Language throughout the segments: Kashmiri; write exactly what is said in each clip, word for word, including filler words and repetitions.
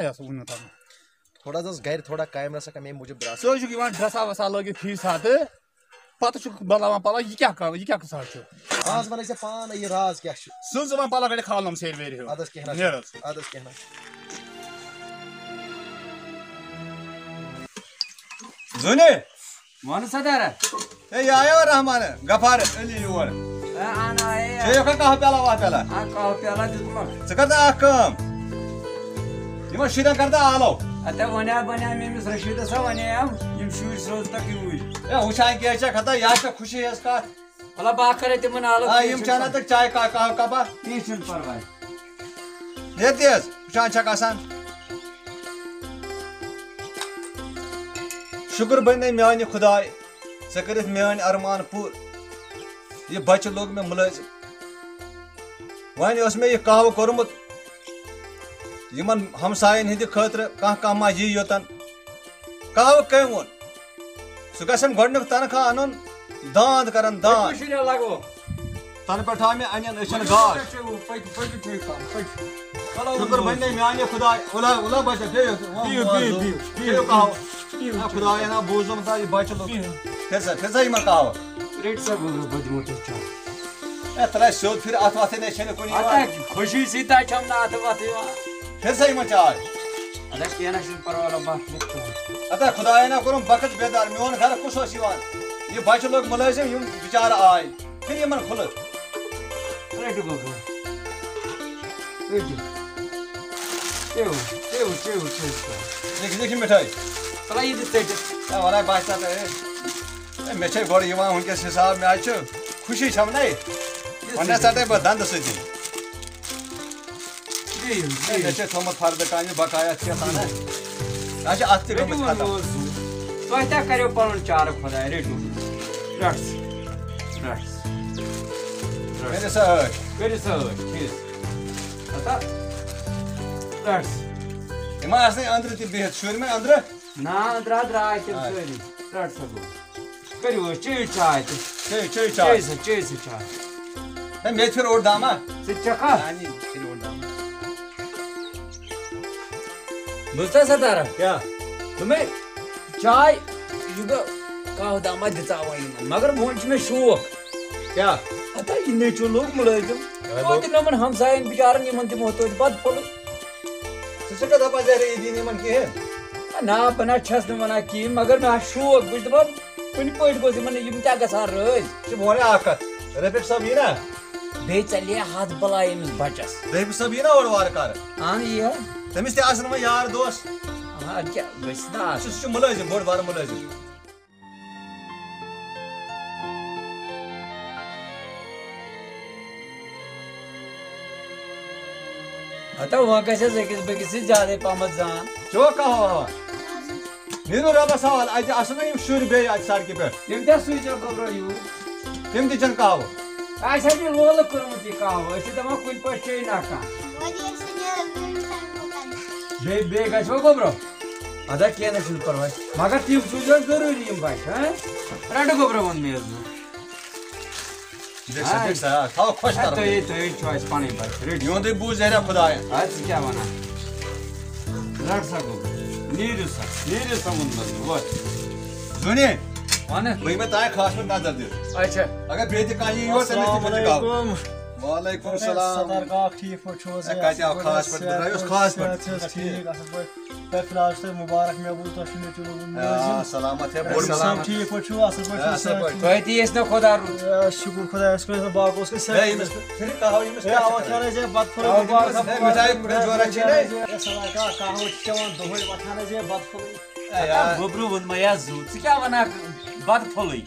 یَس وُنیُک تام۔ تھوڑا حظ ٲس گرِ تھوڑا کامہِ رژھا کَمہِ موٗجوٗب درٛاس۔ ژٕ حظ چھُکھ یِوان ڈرٛسا وَسا لٲگِتھ فی ساتہٕ، پَتہٕ چھُکھ بدلاوان پَلو، یہِ کیٛاہ کَرو، یہِ کیٛاہ قٕصہ چھُ؟ آز وَنے ژےٚ پانہٕ یہِ راز کیٛاہ چھُ۔ سٕنٛز یِوان پَلو گَڑِ کھالنَم سیرِ ویرِ ہیوٚر۔ اَدٕ حظ کینٛہہ نہ چھُ۔ نیر حظ۔ اَدٕ حظ کینٛہہ نہ چھُ۔ زوٗنہِ۔ وَن سا دَرا۔ ہے، یہِ آیو رحمان غفار علی یور۔ ہے، اَہَن آیے۔ ژےٚ یوکھا کاہ پیالہ واہ پیالہ؟ آ، کاہ پیالہ دیُتمَکھ۔ ژٕ کر تہٕ اکھ کٲم۔ یِمن شُرٮ۪ن کر تہٕ آلو۔ ہتا وَنیٛا، وَنیٛا مےٚ أمِس رشیٖدس ہا وَنیٛام، یِم شُرۍ سوز تَکھ یوٗرۍ۔ ہے، ہُہ چھا کینٛہہ ژےٚ کھتا، یہِ آسہِ ژےٚ خوشی ہٕنٛز کَتھ۔ وَلہٕ بہٕ ہا کَرے تِمن آلو، آ، کینٛہہ یِم چھُنہٕ چانہ پَرواے۔ تہٕ چاے کا-، کاہ کَپا۔ کینٛہہ چھُنہٕ پَرواے۔ ہے تیز، وٕچھان چھَکھ آسان۔ شُکر بَنے میٛانہِ خۄداے، ژےٚ کٔرِتھ میٛٲنۍ ارمان پوٗرٕ۔ یہِ بَچہٕ لوٚگ مےٚ مُلٲزِم۔ وۄنۍ اوس مےٚ یہِ قہوٕ کوٚرمُت یِمَن ہمسایَن ہِنٛدِ خٲطرٕ، کانٛہہ کانٛہہ ما یی یوٚتَن۔ قہوٕ کٔمۍ ووٚن؟ سُہ گژھن گۄڈٕنیُک تنخواہ اَنُن، داند کرن داند۔ پٔتمہِ شُریا لگو۔ تنہٕ پٮ۪ٹھ آو مےٚ اَنٮ۪ن أچھن گاش۔ پٔتِو، پٔتِو، پٔتِو، پٔتِو، پٔتِو۔ چلو، شُکر وۄنۍ بَنے میٛانہِ خۄداے۔ اولا، اولا بچہ، بِہِو۔ بِہِو، بِہِو، بِہِو، بِہِو۔ بِہِو، کہو۔ بِہِو۔ نہ، خۄدایا، نہ، بوٗزُم تہٕ یہِ بچہٕ لوٚگ۔ بِہِو۔ پھِر سا، پھِر سا یِمن کہوٕ۔ رٔٹۍ سا گوٚبرو، بہٕ دِمو تۄہہِ چاے۔ اے، تَلہٕ ہا سیوٚد پھِر اَتھ وَتھٕے نہ چھَنہٕ کُنہِ یِوان۔ اَتھ ہا خوشی سۭتۍ تہِ چھَم نہٕ اَتھٕ وَتھٕے یِوان۔ پھِر سا یِمن چاے۔ اَدٕ کینٛہہ نہ چھُنہٕ پَرواے، وَلہٕ بہٕ ہا پھِرٕ چاے۔ اَدٕ خۄدایا نہ کوٚرُم بخت بیدار، میون گرٕ کُس اوس یِوان؟ یہِ بچہٕ لوٚگ مُلٲزِم، یِم بِچارٕ آے۔ پھِر یِمن کھُلہٕ۔ رٔٹِو گوٚبرو۔ رٔٹِو۔ چیٚیِو، چیٚیِو، چیٚیِو، چیٚیِو۔ لیکھ، لیکھ یہِ مِٹھٲے۔ تَلہٕ یہِ تہِ ژٔٹِتھ۔ ہے، وَلہٕ باسہِ سا تۄہہِ، ہے، مےٚ چھے گۄڈٕ یِوان وٕنکیٚس حِساب، مےٚ حظ چھُ خوشی چھَم نَے۔ وۄنۍ نہ ژَٹَے بہٕ دَنٛدٕ سۭتی۔ بِہِو، ہے، بِہِو۔ مےٚ چھے تھوٚمُت فردٕ کامہِ بقایا، ژےٚ تام۔ مےٚ چھِ اَتھ تہِ رٔٹِو گٔمٕژ وۄنۍ ختم۔ روزٕ۔ تۄہہِ تہِ کَریو پَنُن چارٕ خۄداے، رٔٹِو۔ رَٹ سا۔ رَٹ سا۔ رَٹ کٔرِو سا۔ سا عٲش، ٹھیٖک۔ ہتا، رَٹ سا۔ یِم آسنَے أنٛدرٕ تہِ بِہِتھ، شُرۍ مےٚ أنٛدرٕ۔ نا، أنٛدرٕ ہا درٛاے تِم آے۔ سٲری۔ رَٹ سا گوٚو۔ کٔرِو حظ، چیٚیِو چاے تہِ۔ چیٚیِو، چیٚیِو چاے۔ چیٚیِو سا، چیٚیِو سا چاے۔ ہے، مےٚ تہِ پھِر اوٚڑ دامہ۔ ژٕ تہِ چَکھا؟ اَہَن، یہِ پھِر اوٚڑ دامہ۔ بوٗزتھا ستارا؟ کیٛاہ؟ دوٚپمَے، چاے، یہِ گوٚو کاہ دامہ دِژاوَے یِمَن، مگر وۄنۍ چھُ مےٚ شوق۔ کیٛاہ؟ ہتا یہِ نیٚچوٗ لوٚگ مُلٲزِم۔ اَہَن، وۄنۍ لوٚگ۔ دِمہٕ یِمَن ہمسایَن بِچارَن، یِمَن دِمہو توتہِ بَتہٕ پھوٚلُے۔ ژٕ چھُکھا دَپان زہرِ یہِ دِنۍ یِمَن کِہیٖنۍ؟ نہ، بہٕ نہ چھَس نہٕ وَنان کِہیٖنۍ، مگر مےٚ آسہِ شوق، بہٕ چھُس دَپان، کُنہِ پٲٹھۍ گوٚژھ یِمَن، یِم تہِ گژھان رٲضۍ۔ ژٕ وَن اَکھ کَتھ، رفیق صٲب یی نا؟ بیٚیہِ ژَلہِ ہا ہَتھ بَلاے أمِس بَچَس۔ رفیق صٲب یی نا اورٕ وارٕ کارٕ؟ اَہَن، یی ہا۔ تٔمِس تہِ آسَن وۄنۍ یار دوس۔ آ، اَدٕ کیٛاہ، گژھِ نا آسُن۔ سُہ چھُ مُلٲزِم، بوٚڑ بارٕ مُلٲزِم۔ ہتا وۄنۍ گژھٮ۪س أکِس بیٚکِس سۭتۍ زیادَے پَہمَتھ زان۔ چو کَہوٕ ہا۔ نیٖرِو رۄبَس حوال، اَتہِ آسَن نہٕ یِم شُرۍ بیٚیہِ اَتہِ سڑکہِ پٮ۪ٹھ۔ تِم تہِ سوٗزِو گوٚبرو یوٗرۍ۔ تِم تہِ چٮ۪ن کَہوٕ۔ اَسہِ حظ چھِ لولہٕ کوٚرمُت یہِ کَہوٕ، أسۍ چھِ دَپان کُنہِ پٲٹھۍ چیٚیہِ نہ کانٛہہ۔ وۄنۍ ییٚلہِ سُہ نیران بیٚیہِ مِٹھایہِ پھوٚل کَرِ۔ بیٚیہِ، بیٚیہِ گژھِ وۄنۍ گوٚبرو؟ اَدا کینٛہہ نہ چھُنہٕ پَرواے۔ مگر تِم سوٗزِو ضروٗری یِم بَچہِ، ہہ؟ رَٹہٕ گوٚبرو ووٚن مےٚ حظ۔ بیٚیہِ سا، آے۔ بیٚیہِ سا، آ، تھاو خۄش آ، کَرُن۔ تُہۍ، تُہۍ چھِو اَسہِ پَنٕنۍ بَچہِ، رٔٹِو۔ میون تُہۍ بوٗز زہرا خۄدایا۔ اَدٕ ژٕ کیٛاہ وَنان؟ رَٹ سا گوٚبرو۔ نیٖرِو سا، نیٖرِو سا ووٚن مےٚ، وَتھ۔ زوٗنہِ۔ وَنہٕ۔ بہٕ یِمَے تانۍ خاص پٲٹھۍ نظر دِتھ۔ اچھا۔ اگر بیٚیہِ تہِ کانٛہہ یی یور، تٔمِس تہِ السلام بہٕ دِکاو۔ علیکم۔ وعلیکم السلام۔ ستار کاک، ٹھیٖک پٲٹھۍ چھِو حظ؟ ہے، کَتہِ آو خاص پٲٹھۍ؟ بہٕ درٛایوس خاص پٲٹھۍ۔ صحت چھِ حظ ٹھیٖک، اَصٕل پٲٹھۍ؟ تۄہہِ فِلحال چھُ تۄہہِ مُبارک، مےٚ بوٗز تۄہہِ چھُو نیٚچوٗ لوٚگمُت آ، مُلٲزِم۔ سلامت ہے، بوٚڑ رحیٖم صٲب، سلامت۔ ٹھیٖک پٲٹھۍ چھِو؟ اَصٕل پٲٹھۍ ہے، چھِو؟ اَصٕل صحت پٲٹھۍ۔ چھُو؟ توتہِ یی أسۍ نہٕ خۄدا رُت۔ آ، شُکُر خۄدایَس کُن، باقٕے اوس کَتہِ ہے، صحت؟ ییٚمِس پھِرِ کَہوٕ، ییٚمِس ہے، کیٛاہ اَوا وَنان؟ کھٮ۪ن حظ ہے بَتہٕ پھوٚلُے کَہوٕ مُبارک، دِمَس ہے، مِٹھایہِ پھِرِ جورا چھِی نَے؟ ہے، سلام کَہوٕ چھِ چٮ۪وان دۄہَے وۄتھان حظ ہے بَتہٕ پھوٚلُے۔ ہے، یار۔ گوٚبرو ووٚن مےٚ یا زُو، ژٕ کیٛاہ وَنان؟ بَتہٕ پھوٚلُے۔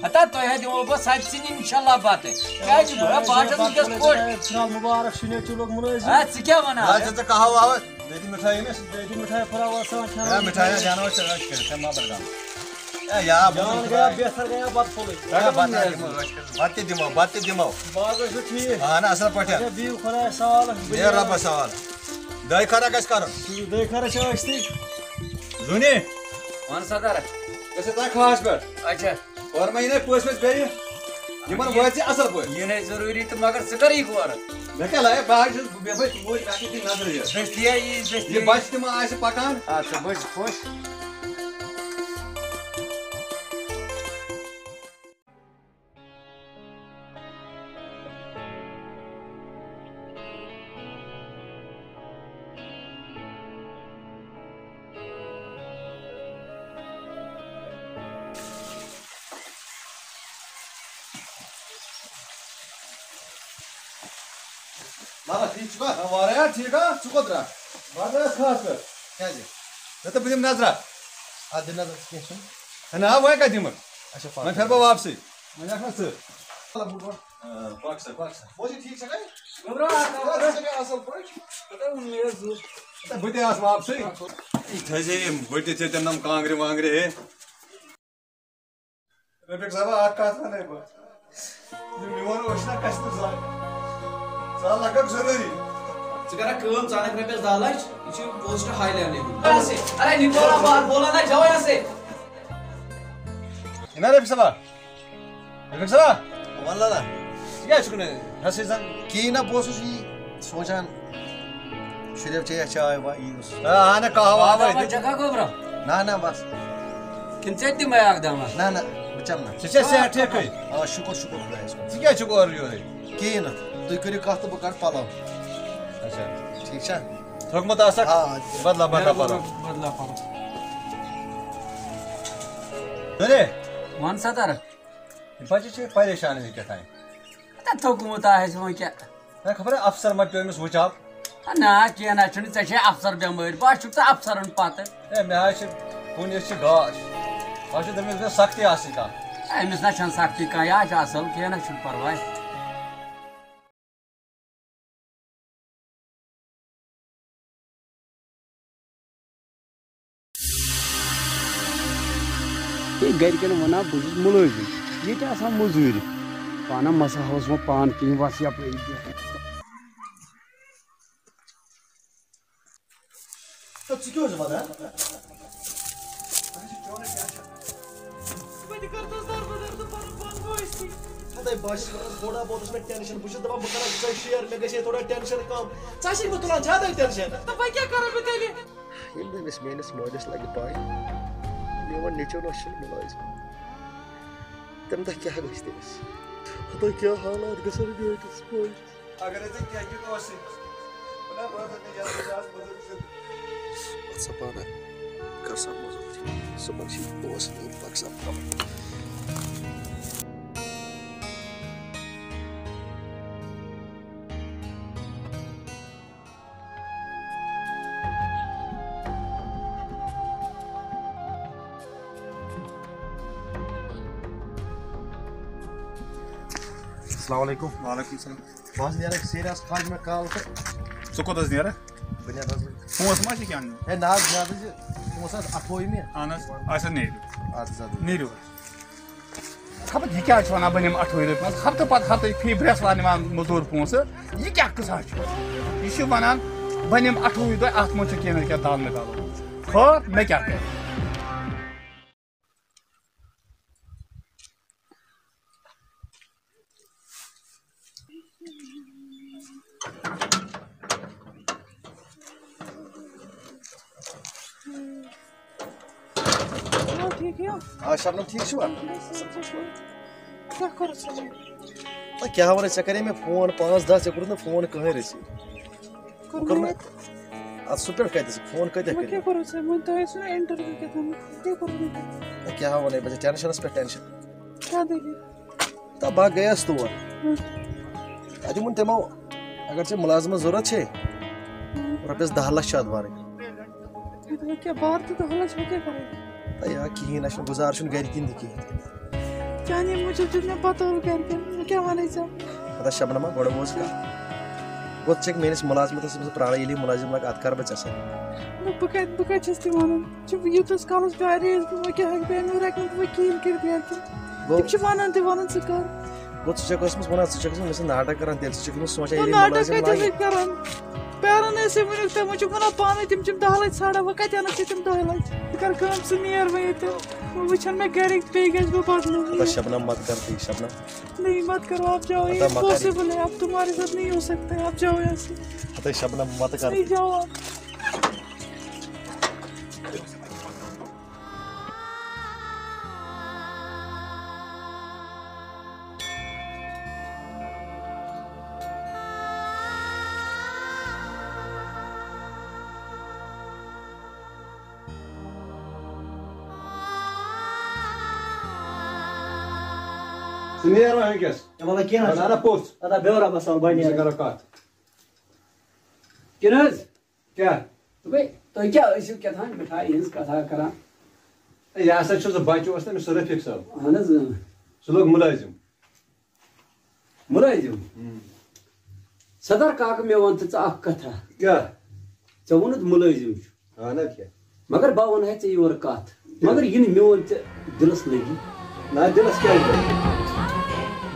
ہتا تۄہہِ ہا دِمو بہٕ سَتہِ سِنۍ اِنشاءاللہ بَتہٕ۔ کیٛازِ بہٕ، بہٕ ہا چھَس وٕنکیٚس خۄش۔ فِلحال مُبارک چھُ نیٚچوٗ لوٚگمُت مُلٲزِم۔ ہے، ژٕ کیٛاہ وَنان؟ ہے، ژٕ ژٕ کَہوٕ وَہوٕ، بیٚیہِ دِ مِٹھٲے أمِس۔ بیٚیہِ دِ مِٹھٲے پھوٚلہ وَسان کھٮ۪ناوَس۔ ہے، مِٹھٲے ہا دیٛاناوَس ژےٚ عٲش کٔرِتھ، ہے، مَہ بَرگام۔ ہے، یا بہٕ جان دِمہٕ گٔیا، خۄداے۔ بہتر گٔیا بَتہٕ پھوٚلُے۔ ہے، بَتہٕ ہا دِمو عٲش کٔرِتھ، بَتہٕ تہِ دِمو، بَتہٕ تہِ دِمو۔ باغ ٲسِو ٹھیٖک۔ اَہَن، اَصٕل پٲٹھۍ۔ اچھا، بِہِو خۄدایَس حوالہٕ۔ بیٚہہ رۄبَس حوالہٕ۔ دۄیہِ خٲرا گژھِ کَرُن۔ دۄیہِ خٲرا چھِ أسۍ تہِ۔ زوٗنہِ۔ وَن سا دَرا۔ أسۍ چھِ تۄہہِ خاص پٮ۪ٹھ۔ اچھا۔ اورٕ مہ یِنَے پٔژھۍ ؤژھۍ بیٚیہِ۔ یِمن وٲتۍ ژٕ اصل پٲٹھۍ۔ یہِ نَے ضروٗری تہٕ مگر ژٕ کر یہِ غورٕ؟ مےٚ کیٛاہ لایق؟ بہٕ حظ چھُس، مےٚ بٲے موج، مےٚ چھِ دِنۍ نظرِ یہِ۔ دٔستی ہا یی، دٔستی یہِ ہا یی۔ بچہِ تہِ ما آسہِ پکان؟ آ، ژٕ بٔچ خۄش۔ لالا، ٹھیٖک چھُکھا؟ آ، واریاہ ٹھیٖک ہا، ژٕ کوٚت درٛاکھ؟ بہٕ حظ درٛایس خاص پٲٹھۍ۔ کیٛازِ؟ مےٚ دوٚپ بہٕ دِمہٕ نظرا۔ اَتھ دِ نظر، کینٛہہ چھُنہٕ۔ ہے نہ، وۄنۍ کَتہِ دِمہٕ؟ اچھا، پَکھ۔ وۄنۍ پھِرٕ بہٕ واپسٕے۔ وۄنۍ اَکھ نہ ژٕ۔ آ، پَکھ سا، پَکھ سا۔ موجی ٹھیٖک چھَکھا؟ گوٚبرا، اَتھ آ، ژٕ چھَکھا اَصٕل پٲٹھۍ؟ پَتہٕ ووٚن مےٚ یَتھ زُو۔ ہے، بہٕ تہِ آس واپسٕے۔ یہِ تھٲیزِ یِم ؤٹِتھ ژےٚ تِم نَم کانٛگرِ وانٛگرِ، ہے۔ رفیق صٲبا، اکھ کتھ ونے بہٕ۔ یہِ میون اوس نہ کس تہِ زانہِ۔ ژٕ آو لگ بگ ضروٗری۔ ژٕ کر کٲم، ژٕ انکھ رۄپیس دَہ لچھ، یہِ چھُ post high level ہُنٛد۔ ارے، ارے، نکولا بات بولا نا، جاؤ یہاں سے۔ ہے نا رفیق صٲبا؟ رفیق صٲبا؟ وَن لالا۔ ژٕ کیٛازِ چھُکھ نہٕ ہٮ۪سٕے زن؟ کِہیٖنۍ نہ، بہٕ اوسُس یی سونٛچان۔ شریف چے اچھا آئے وا یوز۔ آ، آ، نہ، قہوہ آو۔ آ، جگہ گوٚبرا۔ نہ، نہ، بس۔ کِنہٕ ژےٚ تہِ دِمے اکھ دامہ؟ نہ، نہ، بہٕ چَمہٕ نہٕ۔ ژےٚ چھےٚ صحت ٹھیٖکھٕے؟ آ، شُکُر، شُکُر خۄدایَس کُن۔ ژٕ کیٛازِ چھُکھ اورٕ یورَے؟ کِہیٖنۍ نہٕ۔ تُہۍ کٔرِو کَتھ تہٕ بہٕ کَڑٕ پَلو۔ اچھا۔ ٹھیٖک چھا؟ تھوٚکمُت آسَکھ؟ آ، آ۔ بدلا، بدلا پَلو۔ بدلا پَلو۔ نُرے۔ وَن سا تَرٕ۔ یہِ بَچہٕ چھِ پریشان یہِ کیٛاہ تام۔ تَتھ تھوٚکمُت آسہِ وۄنۍ کیٛاہ۔ ہے، خبر افسر ما پیوٚو أمِس وٕچاب؟ ہے نہ، کینٛہہ نہ چھُنہٕ، ژےٚ چھے افسر بٮ۪مٲرۍ، بہٕ ہا چھُکھ ژٕ افسرن پتہٕ۔ ہے، مےٚ حظ چھِ کُنہِ أسۍ چھِ گاش۔ بہٕ حظ چھُس دٔپمٕژ مےٚ سختی آسٕنۍ کانٛہہ۔ ہے، أمِس نہ چھَنہٕ سختی کانٛہہ، یہِ حظ چھُ اصل، کینٛہہ نہ چھُنہٕ پرواے۔ ہے، گرِکٮ۪ن وَنان بہٕ چھُس مُلٲزِم، ییٚتہِ آسان مٔزوٗرِ۔ پانہٕ مسا ہاوس وۄنۍ پانہٕ کِہیٖنۍ، وَس یَپٲرۍ کینٛہہ۔ تہٕ ژٕ کیٛاہ اوسُکھ وَنان؟ بہٕ تہِ کَرٕ تَس دَربٕدَر تہٕ پَنُن پان گوٚو أسۍ۔ ہَتَے بہٕ چھُس وَنان، تھوڑا بہت اوس مےٚ ٹٮ۪نشَن۔ بہٕ چھُس دَپان، بہٕ کَرٕ ژٕ سۭتۍ شِیر، مےٚ گژھِ ہے تھوڑا ٹٮ۪نشَن کَم۔ ژٕ آسہِ نہٕ تُلان زیادَے ٹٮ۪نشَن۔ تہٕ وۄنۍ کیٛاہ کَرٕ بہٕ تیٚلہِ؟ ییٚلہِ نہٕ أمِس میٛٲنِس مٲلِس لَگہِ پَے، میون نیٚچُو نہ چھُنہٕ مُلٲزِم۔ تَمہِ دۄہ کیٛاہ گژھِ تٔمِس؟ خۄدا، کیٛاہ حالات گژھن میٛٲنِس مٲلِس۔ اگر ژےٚ کینٛہہ تہِ اوسُے، بہٕ نہ روزن نہٕ یَتھ جایہِ آز موٚزوٗرۍ کٔرِتھ۔ پَتہٕ سا پانہٕ کر سا موٚزوٗرۍ، صُبحن چھِ پونٛسہٕ نیٖرِتھ پَکھ سا پَلو۔ السلام علیکم۔ وعلیکم السلام۔ بہٕ حظ نیرٕ سیرِ آز کھالہِ مےٚ کال تہٕ۔ ژٕ کوٚت حظ نیرٕ؟ بہٕ نیرٕ حظ۔ پونٛسہٕ ما چھِ کینٛہہ اَنٕنۍ؟ ہے نہ حظ، مےٚ حظ چھِ پونٛسہٕ حظ اَٹھووُے مےٚ۔ اہن حظ، اچھا نیٖرِو۔ اَدٕ حظ، اَدٕ حظ۔ نیٖرِو حظ۔ خبر یہِ کیٛاہ چھُ وَنان، بہٕ نِمہٕ اَٹھووُہہِ دۄہہِ منٛز، ہفتہٕ پَتہٕ ہفتہٕ فی برٛٮ۪سوار نِوان مٔزوٗر پونٛسہٕ۔ یہِ کیٛاہ قٕصہ چھُ؟ یہِ چھُ وَنان، بہٕ نِمہٕ اَٹھووُہہِ دۄہہِ، اَتھ منٛز چھُ کینٛہہ نَتہٕ کینٛہہ تال مےٚ تالو۔ خٲر، مےٚ کیٛاہ کَرِ؟ آ، ٹھیٖک چھِوا؟ آ، شبنم، ٹھیٖک چھِوا؟ اَصٕل پٲٹھۍ چھِوا؟ کیٛاہ کوٚرُتھ ژےٚ؟ نہ، کیٛاہ وَنَے، ژےٚ کَرے مےٚ فون پانٛژھ دَہ، ژےٚ کوٚرُتھ نہٕ فون کٕہٕنۍ رٔسیٖو۔ کوٚر کوٚر مےٚ۔ نہٕ۔ اَدٕ سُہ پٮ۪ٹھ کَتہِ ژٕ فون کۭتیٛاہ وۄنۍ کٔرِتھ؟ کیٛاہ کوٚرُتھ ژےٚ؟ وۄنۍ تۄہہِ ٲسوٕ نا interview کیٛاہ تام؟ کیٛاہ کوٚرُتھ مےٚ؟ نہ، کیٛاہ وَنَے بہٕ ژےٚ، ٹٮ۪نشَنَس پٮ۪ٹھ ٹٮ۪نشَن۔ کیٛاہ دٔلیٖل؟ تہٕ بہٕ گٔیَس تور۔ ہُم۔ تَتہِ ووٚن تِمو، اگر ژےٚ مُلازمَت ضوٚرَتھ چھے، ہُم۔ رۄپیَس دَہ لَچھ چھِ اَتھ بَرٕنۍ۔ وۄنۍ کیٛاہ بار تہٕ دَہ لَچھ، وۄنۍ کیٛاہ کَرٕ؟ تہٕ یا کِہیٖنۍ، اَسہِ چھُنہٕ گُزارٕ چھُنہٕ گَرِکٮ۪ن تہِ کِہیٖنۍ۔ چانی موٗجوٗب دیُت مےٚ بَتہٕ گَرِکٮ۪ن، وۄنۍ کیٛاہ وَنَے ژےٚ؟ ہتا شبنما، گۄڈٕ بوز کَتھ۔ گوٚو ژٕ چھَکھ میٛٲنِس مُلازمَتَس منٛز پرٛاران، ییٚلہِ یہِ مُلٲزِم لَگہِ، اَدٕ کَرٕ بہٕ ژےٚ سۭتۍ۔ نہ، بہٕ کَتہِ، بہٕ کَتہِ چھَس تہِ وَنان؟ ژٕ چھُکھ یوٗتاہَس کالَس پیٛارییَس بہٕ، وۄنۍ کیٛاہ ہٮ۪کہٕ بہٕ اَمہِ وَرٲے ہٮ۪کہٕ نہٕ بہٕ کِہیٖنۍ کٔرِتھ گَرِکٮ۪ن۔ گوٚو تِم چھِ وَنان تہِ وَنان، ژٕ کَر۔ گوٚو ژٕ چھَکھ ٲسمٕژ وَنان، ژٕ چھَکھ ٲسمٕژ مےٚ سۭتۍ ناٹک کَران، تیٚلہِ ژٕ چھَکھ أمِس سونٛچان، نہ، ییٚلہِ یہِ ناٹک مُلٲزِم کَتہِ لَگہِ۔ چھَس بہٕ کَران؟ پیاران ٲسۍ وٕنیُک تام، وۄنۍ چھُکھ وَنان پانَے تِم چھِم دَہ لَچھ ژھانٛڈان، وۄنۍ کَتہِ اَنَکھ ژٕ تِم دَہ لَچھ؟ ژٕ کَر کٲم، ژٕ نیر وۄنۍ ییٚتہِ، وۄنۍ وٕچھَن مےٚ گَرِکۍ، بیٚیہِ گژھِ بہٕ بدلہٕ۔ ہتا شبنم، مت کر تی، شبنم۔ نہیں، مت کرو، آپ جاؤ، یہ ہتا مت کر۔ پاسبل ہے، اب تمہارے ساتھ نہیں ہو سکتا ہے، آپ جاؤ یہاں سے۔ ہتا شبنم، مت کر۔ نہیں، جاؤ آپ۔ ژٕ نیر وۄنۍ وٕنکیٚس۔ ہے وَلہٕ کینٛہہ نہ چھُ۔ وَلہٕ اَنہ پوٚژھ۔ اَدا بیٚہہ رۄبَس حوالہٕ، بہٕ أسۍ نیرٕ۔ کَرو کَتھ۔ کِنہٕ حظ؟ کیٛاہ؟ دوٚپمَے، تُہۍ کیٛاہ ٲسِو کیٛاہ تام مِٹھایہِ ہِنٛز کَتھا کَران؟ ہے، یہِ ہسا چھُ سُہ بَچہٕ اوس نا أمِس سُہ رفیٖق صٲب۔ اَہَن حظ، اۭں۔ سُہ لوٚگ مُلٲزِم۔ مُلٲزِم؟ ہُم۔ صدر کاکہٕ، مےٚ وَن تہٕ ژٕ اَکھ کَتھا۔ کیٛاہ؟ ژےٚ ووٚنُتھ مُلٲزِم چھُ۔ اہن حظ کیٛاہ؟ مگر بہٕ وَنہٕ ہے ژےٚ یورٕ کَتھ۔ کیٛاہ؟ مگر یہِ نہٕ میون ژےٚ دِلَس لٔگی۔ نہ، دِلَس کیٛازِ لوٚگ؟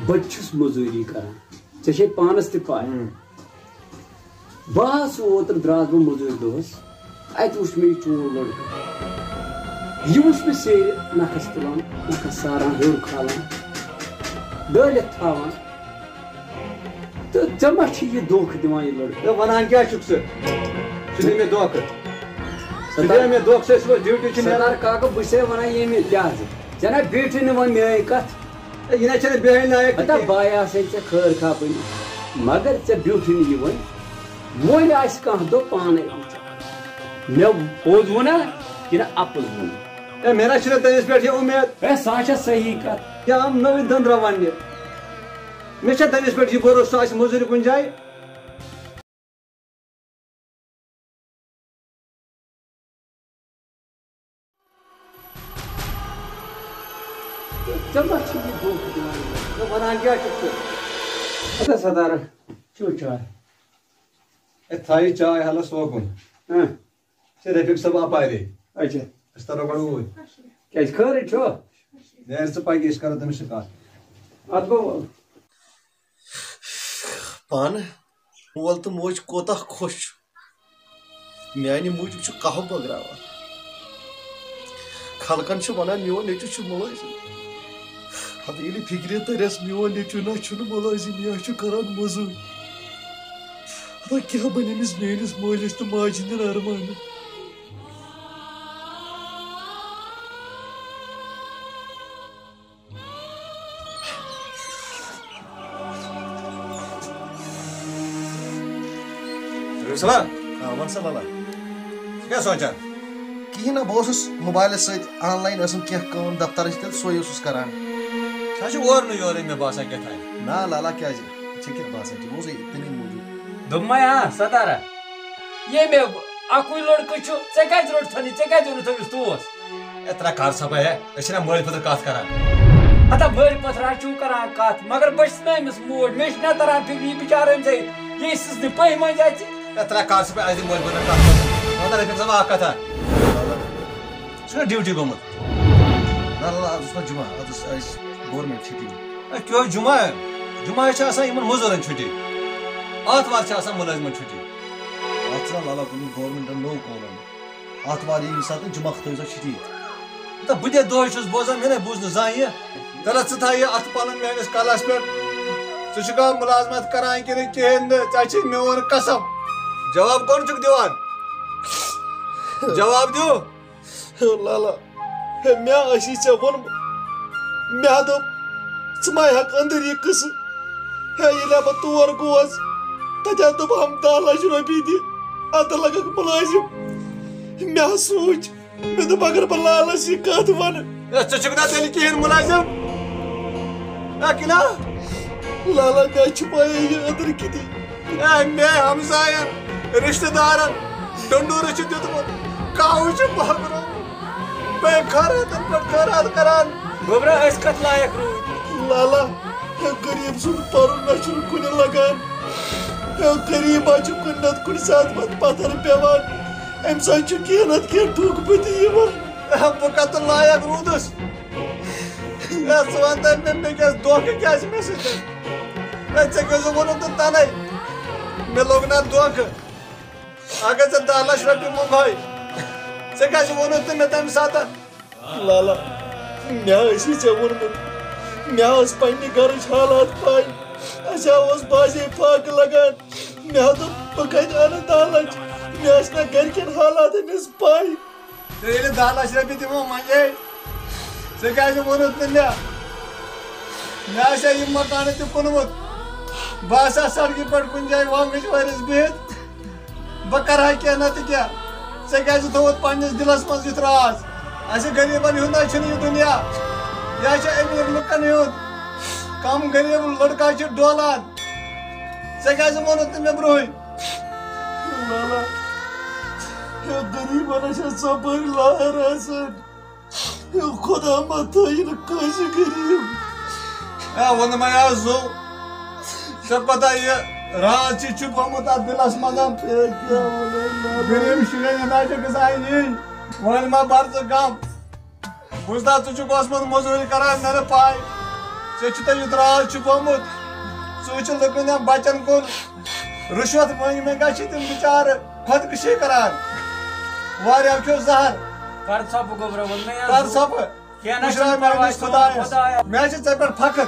بہٕ تہِ چھُس مٔزوٗری کَران۔ ژےٚ چھے پانَس تہِ پَے۔ ہُم۔ بہٕ حظ اوترٕ درٛاس بہٕ مٔزوٗرۍ دۄہَس۔ اَتہِ وُچھ مےٚ یہِ چون لٔڑکہٕ۔ یہِ وُچھ مےٚ سیرِ نَکھَس تُلان، نَکھَس ساران، ہیوٚر کھالان، ڈٲلِتھ تھاوان۔ تہٕ ژےٚ ما چھِ یہِ دھوکہٕ دِوان یہِ لٔڑکہٕ؟ تہٕ وَنان کیٛاہ چھُکھ ژٕ؟ سُہ دِ مےٚ دھوکہٕ۔ سُہ دِ مےٚ دھوکہٕ، سُہ ٲسۍ وۄنۍ ڈیوٹی چھِ نیران۔ سردار کاکہٕ، بہٕ چھسے وَنان ییٚمہِ لحاظہٕ۔ ژےٚ نا بیٹھٕے نہٕ وۄنۍ میٲنۍ کَتھ۔ ہے، یہِ نہ چھَنہٕ بیٚہنۍ لایق تہِ ہتا کینٛہہ۔ بایہِ آسَے ژےٚ خٲر خاہ بٔنِتھ، مگر ژےٚ بیوٗٹھٕے نہٕ یہِ وۄنۍ۔ وۄنۍ آسہِ کانٛہہ دۄہ پانَے۔ مےٚ پوٚز ووٚنا کِنہٕ اَپُز ووٚن؟ ہے، مےٚ نہ چھِنہٕ تٔمِس پٮ۪ٹھ یہِ اُمید۔ ہے، سۄ ہا چھےٚ صحیح کَتھ۔ یہِ آو نٔوٕے دٔنٛدرا وَننہِ۔ مےٚ چھا تٔمِس پٮ۪ٹھ یہِ بھروسہٕ، سُہ آسہِ مٔزوٗرِ کُنہِ جایہِ؟ ژےٚ ما چھُ یہِ دھوکہٕ دِوان؟ ژٕ وَنان کیٛاہ چھُکھ ژٕ؟ اَدٕ سا دارا، چیٚو چاے۔ ہے، تھاو یہِ چاے حالَس سوکُن۔ ہاں۔ ژےٚ رفیٖق صٲب اَپارے۔ اچھا۔ أسۍ تَرو گۄڈٕ اوٗرۍ۔ کیٛازِ خٲرٕے چھُ؟ نیر ژٕ پَگہِ، أسۍ کَرو تٔمِس سۭتۍ کَتھ۔ اَدٕ گوٚو۔ پانہٕ مول تہٕ موج کوتاہ خۄش چھُ، میانہِ موٗجوٗب چھُ قہوٕ بٲگراوان۔ خلقن چھِ ونان، میون نیٚچُو چھُ مُلٲزِم۔ پتہٕ ییٚلہِ فِکرِ تٔرِس، میون نیٚچُو نہ چھُنہٕ مُلٲزِم، یہِ چھُ کران مٔزوٗرۍ۔ پتہٕ کیٛاہ بنہِ أمِس میٲنِس مٲلِس تہٕ ماجہِ ہٕنٛدٮ۪ن ارمانن؟ رفیٖق صٲبا، آ، وَن سا لالا۔ ژٕ کیٛاہ سونٛچان؟ کِہیٖنۍ نہ، بہٕ اوسُس موبایلَس سۭتۍ آن لاین ٲسٕم کینٛہہ کٲم دفترٕچ تہٕ سۄے اوسُس کران۔ سۄ چھِ اورٕ نہٕ یورٕ مےٚ باسان کیٛاہ تام۔ نہ لالا، کیٛازِ؟ ژےٚ کیٛاہ باسان؟ ژےٚ بوزُے تَمے موٗجوٗب۔ دوٚپمَے ہا، ستارا، ییٚمہِ اَکُے لٔڑکہٕ چھُ، ژےٚ کیٛازِ روٚٹ تھٲنی، ژےٚ کیٛازِ اوٚنُتھ أمِس توس؟ ہے، ترٛا کر سا بہٕ، ہے، أسۍ چھِنہ مٲلۍ پٔتٕر کَتھ کران۔ ہتا مٲلۍ پٔتٕر ہا چھِو کران کَتھ، مگر بہٕ چھُس نہ أمِس موج، مےٚ چھُنہ تران فِکرِ، یہِ بِچارٕ أمۍ ژےٚ یہِ سٕژنہِ پٔہۍ منٛز اَژِ۔ ہے، ترٛا کر سا بہٕ، اَسہِ دِ مٲلۍ پٔتٕر کَتھ کران۔ مگر رفیٖق صٲب، اَکھ کَتھا۔ ژٕ چھُکھ ڈیوٹی گوٚمُت؟ نہ، نہ، نہ، آز اوس نہ جمعہ، آز ٲس، آز گورمنٹ چھُٹی۔ ہے، کیٛاہ جمعہ؟ جمعہ چھِ آسان یِمن مٔزوٗرن چھُٹی۔ آتھوار چھِ آسان مُلٲزمن چھُٹی۔ اَتھ چھُنہ لالا کُنہِ گورمنٹن نوٚو قونوٗن۔ آتھوار ییٚمہِ ساتہٕ جمعہ تھٲوِو سا چھُٹی۔ تہٕ بہٕ تہِ دۄہے چھُس بوزان، مےٚ نَے بوٗز نہٕ زانٛہہ یہِ۔ تَلہٕ ژٕ تھاو یہِ اَتھٕ پَنُن میٲنِس کَلَس پٮ۪ٹھ۔ ژٕ چھُکھا مُلازمَت کران کِنہٕ کِہیٖنۍ نہٕ؟ ژےٚ چھُے میون قسم۔ جواب کوٚر چھُکھ دِوان؟ جواب دِیِو۔ ہے لالا، ہے مےٚ آسی ژےٚ ووٚنمُت، مےٚ دوٚپ، ژٕ ما ہٮ۪کھ أنٛدٕر یہِ قٕصہٕ؟ ہے ییٚلہِ بہٕ تور گوس، تَتہِ ہا دوٚپہَم دَہ لَچھ رۄپیہِ دِ، اَتھ لَگَکھ مُلٲزِم۔ مےٚ ہا سوٗنٛچ، مےٚ دوٚپ، اگر بہٕ لالَس یہِ کَتھ وَنہٕ۔ ہے، ژٕ چھُکھ نا تیٚلہِ کِہیٖنۍ مُلٲزِم؟ ہے، کِنہ؟ لالا، مےٚ چھِ پَیی یہِ أنٛدٕر کِتھی۔ ہے، مےٚ ہمساین رشتہٕ دارن ڈنڈورٕ چھُ دیُتمُت، کاوٕ چھُ بٲگرومُت۔ بے خٲراتن پٮ۪ٹھ خٲرات کران۔ گوٚبرا، أسۍ کتھ لایق روٗدۍ؟ لالا، ہے غریب سُنٛد پرُن نہ چھُنہٕ کُنہِ لگان۔ ہے غریبا چھُ کُنہِ نتہٕ کُنہِ ساتہٕ پتہٕ پتھر پٮ۪وان۔ امہِ ساتہٕ چھُ کینٛہہ نتہٕ کینٛہہ ٹھوکہٕ پٔتی یِوان۔ ہے بہٕ کتھ لایق روٗدُس؟ ہے ژٕ وَن تہٕ مےٚ، مےٚ کیٛاہ دھوکہٕ کیٛاہ چھِ مےٚ سۭتۍ؟ ہے ژےٚ کیٛازِ ووٚنُتھ نہٕ تَنَے؟ مےٚ لوٚگ نا دھوکہٕ؟ اگر ژےٚ دَہ لَچھ رۄپیہِ منٛگہَے، ژےٚ کیٛازِ ووٚنُتھ نہٕ مےٚ تَمہِ ساتہٕ؟ لالا، مےٚ ٲسی ژےٚ ووٚنمُت، مےٚ ٲس پننہِ گرٕچ حالات پاے۔ اَسہِ ہا اوس بازے فاقہٕ لگان۔ مےٚ ہا دوٚپ، بہٕ کتہِ اَنہٕ دَہ لَچھ؟ مےٚ ٲس نہ گرِکٮ۪ن حالاتن ہٕنٛز پاے۔ ژےٚ ییٚلہِ دَہ لَچھ رۄپیہِ دِمو منجے، ژےٚ کیٛازِ ووٚنُتھ نہٕ مےٚ؟ مےٚ آسہِ ہا یہِ مکانہٕ تہِ کُنمُت، بہٕ آسہٕ ہا سڑکہِ پٮ۪ٹھ کُنہِ جایہِ وانگٕچ وٲرِس بِہِتھ۔ بہٕ کرٕ ہا کینٛہہ نتہٕ کینٛہہ۔ ژےٚ کیٛازِ تھوٚوُتھ پننِس دِلس منٛز یُتھ راز؟ اسہِ غریٖبن ہُنٛد نہ چھُنہٕ یہِ دُنیا، یہِ ہا چھُ أمیٖر لُکن ہُنٛد۔ کم غریٖب لڑکا چھِ ڈولان۔ ژےٚ کیٛازِ ووٚنُتھ نہٕ مےٚ برونٛہٕے؟ لالا، ہے غریٖبن ہا چھےٚ ژۄپٲرۍ لہر آسان۔ خدا ما تھٲیِن کٲنٛسہِ غریٖب۔ اے، ووٚنمَے آز زُو۔ ژےٚ پتہ یہِ راز چھِ چھُپومُت اَتھ دِلَس منٛز۔ ہے، کیٛاہ وَنَے نا؟ غریٖب شُرٮ۪ن ہِنٛدۍ چھِ گژھان یی۔ وۄنۍ ما بَر ژٕ غم؟ بوٗزتھا، ژٕ چھُکھ اوسمُت مٔزوٗرۍ کران، مےٚ نہٕ پَے۔ ژےٚ چھُ تۄہہِ یُتھ راز چھُپومُت۔ ژٕ وٕچھ لُکَن یا بَچَن کُن۔ رُشوت مٔنٛگۍ مٔنٛگۍ چھِ تِم بِچارٕ خۄدکُشی کران۔ واریاہ کھیوٚو زہر۔ کر ژھۄپہٕ گوٚبرا، ووٚن مےٚ یَتھ کر زُو۔ ژھۄپہٕ۔ کینٛہہ نہ وٕچھ چھُنہٕ راے پرواے، میٛٲنِس سون خۄدایَس۔ خۄدایا۔ مےٚ چھِ ژےٚ پٮ۪ٹھ فخر۔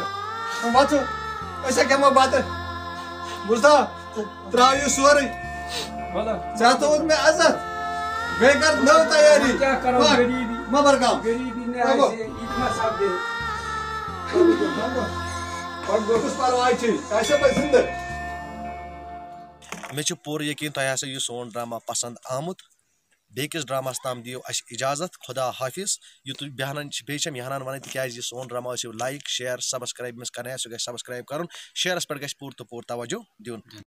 ژٕ وۄتھُن، أسۍ ہا کھٮ۪مو بَتہٕ۔ بوٗزتھا؟ ترٛاو یہِ سورُے۔ وَلہٕ۔ ژےٚ ہا تھوٚوُتھ مےٚ عزت۔ بیٚیہِ کر نٔو تیٲری۔ وۄنۍ کیٛاہ کرو، پَکھ۔ غریٖبی۔ مہ بَر غم۔ غریٖبی نہٕ پَکھ۔ آسہِ، یہِ تہِ ما سَپدِ۔ پَکھ گوٚو۔ کُس پَرواے چھُے؟ ژٕ آسے پَتہٕ زِندٕ۔ مےٚ چھُ پوٗرٕ یقیٖن تۄہہِ آسیو یہِ سون ڈرامہ پسنٛد آمُت۔ بیٚکِس ڈراماہَس تام دِیِو اَسہِ اِجازت۔ خدا حافظ۔ یُتُے بیٚہنَن چھِ، بیٚیہِ چھَم یہِ ہَنان وَنان، تِکیٛازِ یہِ سون ڈرامہ ٲسِو like، share، subscribe، ییٚمِس کَرنَے آسہِ، سُہ گژھِ subscribe کَرُن۔ شیرَس پٮ۪ٹھ گژھِ پوٗرٕ تہٕ پوٗرٕ توجہ دیُن۔